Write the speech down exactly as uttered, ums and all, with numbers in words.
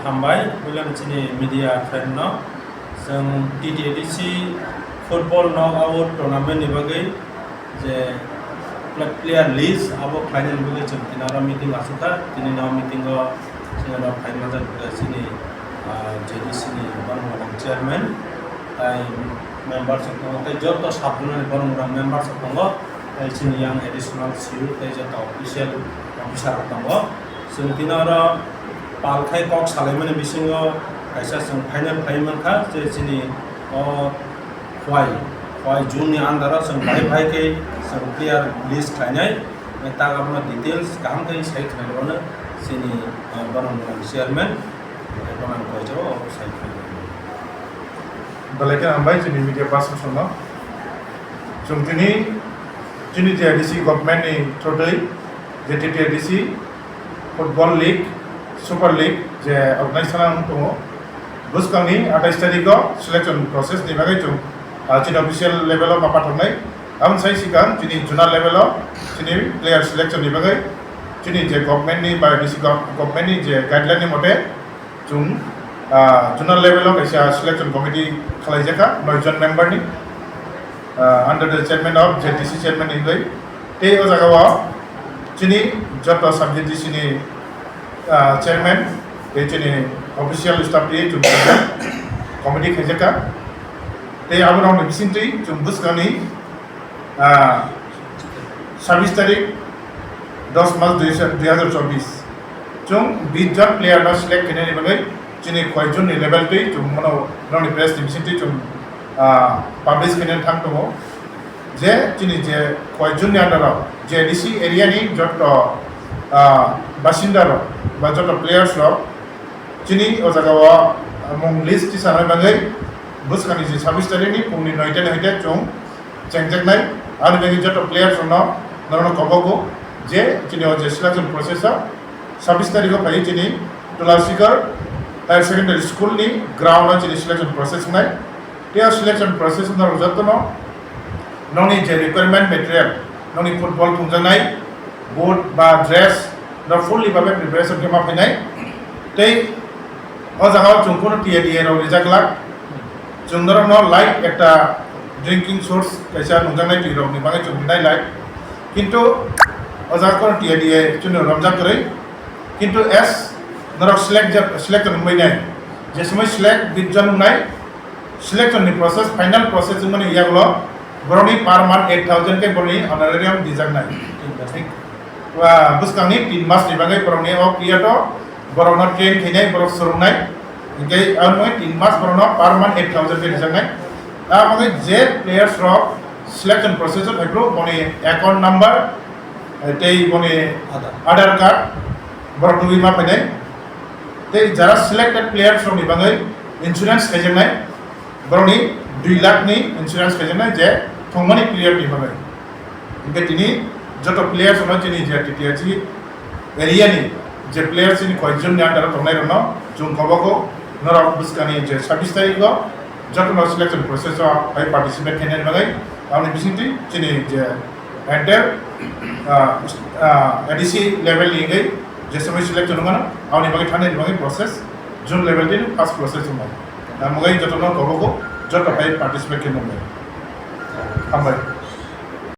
Hambai, puilano chini media friend no. Chwng T T A D C football knockout tournament ni bagwi je pla-, player list abo khlainani bagwi chwng tini oro meeting asukha. Tini no meeting o chwng oro phai manjak chini, ah, J D C ni borok chairman tai member rok tongo, tai joto sub unit ni borok rok member rok tongo, tai chini yang additional C E O tai joto official officer rok tongo. Chwng tini oro pal khai kok salaimani bisingo kaisa chwng final khlai mankha je chini o Khwai, Khwai June ni under o chwng bai bai khe chwng player list khlainai. Tang abono details kaham khe sai khlainai bono chini, ah, bono chairman, bono koichao sai khlainai. Belai khe hambai chini media person no. Chwng tini chini T T A D C government ni through twi je T T A D C football league, super league je organize khlai tongo. Bwskangni atais tarikh o selection process ni bagwi chwng, ah, chini official level o ma pathornai. Aboni sai sikang chini zonal level o chini player selection ni bagwi chini je government ni ba D C gov-, government ni je guideline ni mote chwng, ah, zonal level o kaisa selection committee khalaijakha noi jon member ni, ah, under the chairman of J D C chairman ni wngwi. Tei o jaga o chini joto sub J D C ni, ah, chairman tei chini official staff tei chwng committee khaijakha. Tei abo rokni bisingtwi chwng bwskangni, ah, sabis tarik dos mas dui hajar chobis. Chwng bis jon player no select khainani bagwi chini Khwai June ni level twi chwng bono nokni press ni bisingtwi chwng, ah, publish khainani thang tongo. Je chini je Khwai June ni under o je D C area ni joto, ah, basinda rok ba joto players rok chini o jaga o, ah, mung list tisa nai bagwi bwskangni je sabis tarik ni pungni noita ni hoite chwng chengjaknai. Ani bagwi joto players rokno norokno kobogo je chini o je selection process o sabis tarikh o phaiwi chini Tulasikar Higher Secondary School ni ground o chini selection process wngnai. Tei o selection process no rok jotono nokni je requirement material, nokni football thumjaknai boot ba dress no fully babe preparation khe ma phainai. Tei o jaga o chwng kunu T A D A rok rijak glak. Chwng norokno light ekta drinking source kaisa nungjaknai twi rokni bagwi chwng rinai light. Kintu o jaga kunu T A D A chwngno romjak kwrwi. Kintu as norok select ja-, select wngbai nai, je somoi select bis jon wngnai, selection ni process, final process wngmani yagulo borokni per month eight thousand khe borokni honorarium dijaknai. Wa, bwskangni tin mas ni bagwi borokni o period o borokno train khainai, borok swrwngnai. Hinkhe ang tin mas borokno per month eight thousand khe dijaknai. Abo wngwi je players rok selection process o phaiphuru boni account number, eh, tei boni Aadhaar. Aadhaar card borok nugwi ma phainai. Tei jara selected players rokni bagwi insurance khaijaknai, borokni dui lakh ni insurance khaijaknai je thwngmani player ni bagwi. Hinkhe tini joto players rokno chini je T T A C area ni je players chini koijon ni under o tongnai rokno chwng kobogo norok bwskangni je sabis tarikh o jotono selection process o hai participate khainani bagwi, aboni bisingtwi chini je entire, ah, ah, A D C level ni wngwi je somoi selection wngmano, aboni bagwi thangnani bagwi process June level ni first process wngmano. Tamo wngwi jotono kobogo joto hai participate khainani bagwi. Hambai.